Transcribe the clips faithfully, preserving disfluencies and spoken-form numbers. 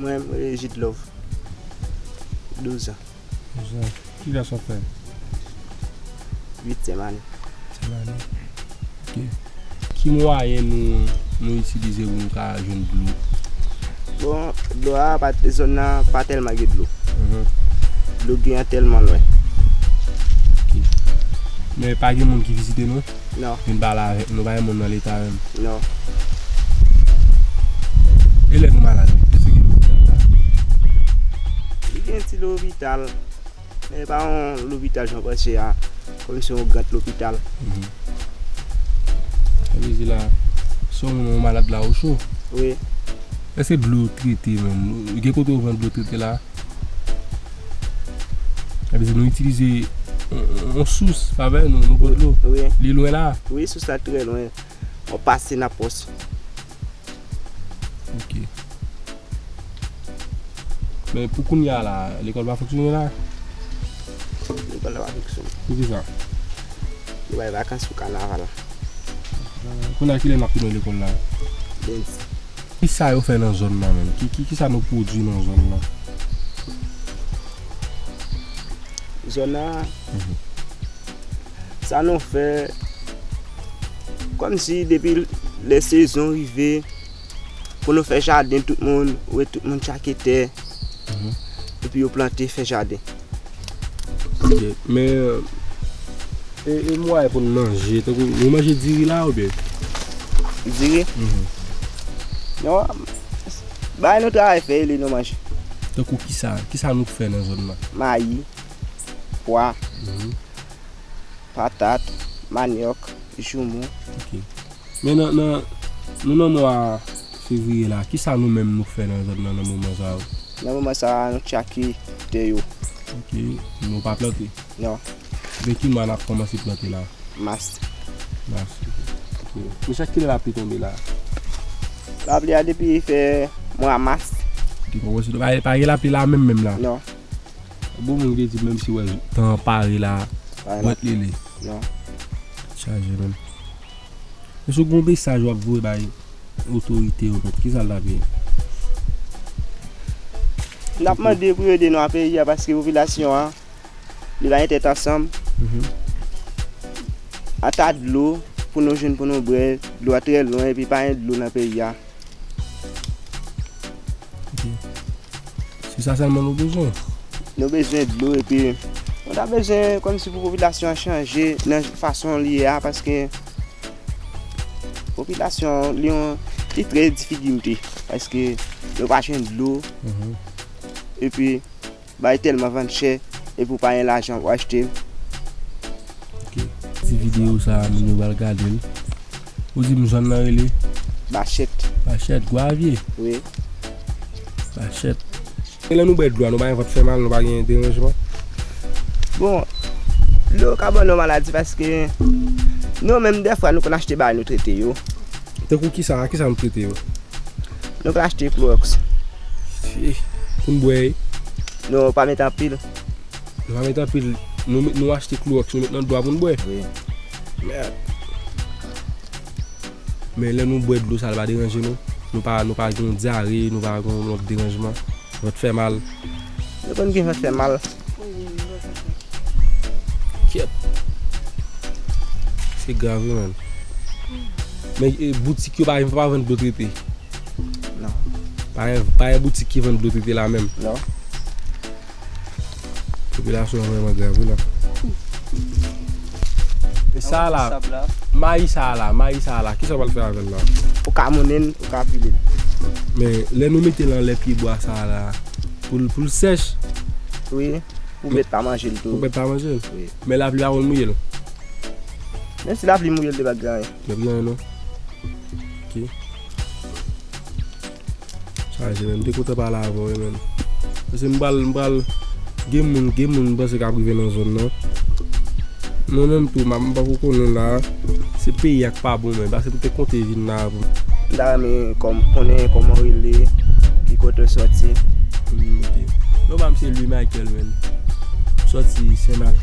Mwen, mwen rele Jude Love. Douz an. Douz an. Ki klas w ap fè? Uityèm ane. Uityèm ane. Ok. Ki mwayen nou, nou itilize pou nou ka jwenn dlo? Bon, dlo a, pa, zòn nan pa tèlman gen dlo. Mhm. Dlo gen an tèlman lwen. Ok. Men pa gen moun ki vizite nou? Non. Vin pale avèk nou, pa gen moun nan leta menm? Non. E lè nou malad, èske gen lopital la? Li gen ti lopital. Men pa yon lopital jan w panse a, kòmsi yon gran lopital. Mhm. Sa vle di la, si yon moun malad la, ou cho? Wi. Èske dlo trete menm? Gen kote yo vann dlo trete la? Sa vle di nou itilize yon, yon, yon sous, pa vre? Nou, nou pran dlo. Wi. Li lwen la? Wi, sous la trè lwen. Yon pase nan pòs. Ok. Men pou kounye a la, lekòl pa fonksyone la? Lekòl la pa fonksyone. Poukisa? Yo bay vakans pou kanaval. Kounye a, kilè n ap tounen lekòl la? Lendi. Kisa yo fè nan zòn nan menm? Ki, ki, kisa nou pwodui nan zòn nan? Zòn nan, mhm, sa nou fè, kòmsi depi lè sezon rive, pou nou fè jaden tout moun, ou wè tout moun tchake tè, mhm, epi yo plante, fè jaden. Ok, men, e, e mwayen pou n manje, tankou, nou manje diri la oubyen? Diri? Mhm. Non, bagay nou travay fè, e li nou manje. Tankou kisa, kisa nou fè nan zòn nan? Mayi, pwa, mhm, patat, manyòk, joumou. Ok. Men nan, nan, nou nan mwa fevriye la, kisa nou menm nou fè nan zòn nan, nan moman sa yo? Nan moman sa a, nou tchake tè yo. Ok, nou pa plante? Non. Men ki mwa n ap kòmanse plante la? Mas. Mas. Ok. Men chak kilè lapli tonbe la? Lapli a depi fè mwa mas. Ok, kòmanse, pa, pa gen lapli la menm, menm la? Non. Bon, moun ki di menm si wè tan an pare la, pare la, bwèt li li. Non. Chaje menm. Mesye, gon mesaj w ap voye bay otorite yo menm, kisa l t ap ye? N ap mande pou yo ede nou a peyi a, paske popilasyon an, li pa gen tèt ansanm. Mhm. Ata dlo pou nou jwenn, pou nou bwè, dlo a trè lwen, epi pa gen dlo nan peyi a. Ok. Se sa sèlman nou bezwen? Nou bezwen dlo, epi nou ta bezwen kòmsi pou popilasyon an chanje nan fason li ye a, paske popilasyon li yon, li trè difikilte, paske yo pa jwenn dlo, mhm, epi bagay tèlman vann chè, epi w pa gen lajan pou achte l. Ok. Ti videyo sa a, moun yo pral gade l. Ou di m zòn nan rele? Bachèt. Bachèt, Gwavye? Wi. Bachèt. E lè nou bwè dlo a, nou pa gen vant fè mal, nou pa gen deranjman? Bon, dlo ka ban nou maladi paske nou menm dèfwa nou konn achte bagay nou trete yo. Tankou kisa, a kisa nou trete yo? Nou konn achte klowòks. Fi, pou n bwè, wi. Nou pa met anpil. Nou pa met anpil. Nou, nou achte klowòks, nou met nan dlo a pou n bwè. Wi. Mèd. Men lè nou bwè dlo sa, li pa deranje nou. Nou pa, nou pa gen dyare, nou pa gen lòt deranjman. Vant fè mal. Nou konn gen vant fè mal. Kyèt. Se grav, wi, man. Men, e, boutik yo pa, pa vann dlo trete. Non. Pa gen, pa gen boutik ki vann dlo trete la menm. Non. Popilasyon an vrèman grav, wi, la. E sa la, mayi sa la, mayi sa la, kisa w pral fè avè l la? Ou ka mounnen l, ou ka pile l. Men, lè nou mete l anlè pyebwa sa la, pou l, pou l sèch. Wi, pou bèt pa manje l tou. Pou bèt pa manje l? Wi. Men lapli pa konn mouye l? Menm si lapli mouye l, li pa t gen anyen. Li pa t gen anyen, non? Ok. Chaje, men m te kontan pale avè w, wi, men. Paske m pral, m pral, gen moun, gen moun m panse k ap rive nan zòn nan. Mwen menm tou, m, m pako konnen la, se peyi a k pa bon, men, paske m te konte vin la pou m ta renmen kòm, konnen kòman w rele, ki kote w sòti. Hmm, ok. Non, pa m se Louis Michael, men. M sòti Senmak.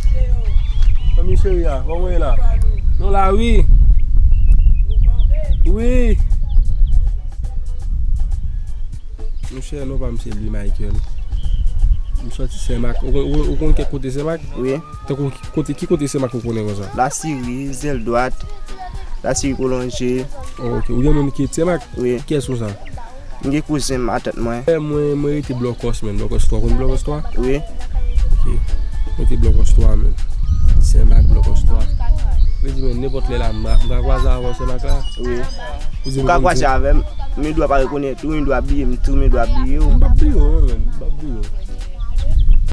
Fanmi cheri a, kòman w ye la? Nou la, wi. Wi. Monchè, non pa m se Louis Michael. M sòti Senmak. Ou, ou, ou konn kèk kote Senmak? Wi. Tankou ki kote, ki kote Senmak ou konnen konsa? Lasiri, Zèl Dwat, Lasiri Kolonje. Oh, ok. Ou gen moun ki Senmak? Wi. Kiyès ou sa? M gen kouzen matant mwen. Eh, mwen, mwen rete Blòkòs, men. Blòkòs twa, konn Blòkòs twa? Wi. Ok. Mwen rete Blòkòs twa, men. Senmak, Blòkòs twa. Vle di, men, nenpòt lè la, m a, m a kwaze avè w Senmak la. Wi. Ou di Ou m ka konn kwaze Senmak. Avè m, men dwa pa rekonèt ou, men dwa bliye m tou, men dwa bliye ou. M p ap bliye w, men, men. M p ap bliye w.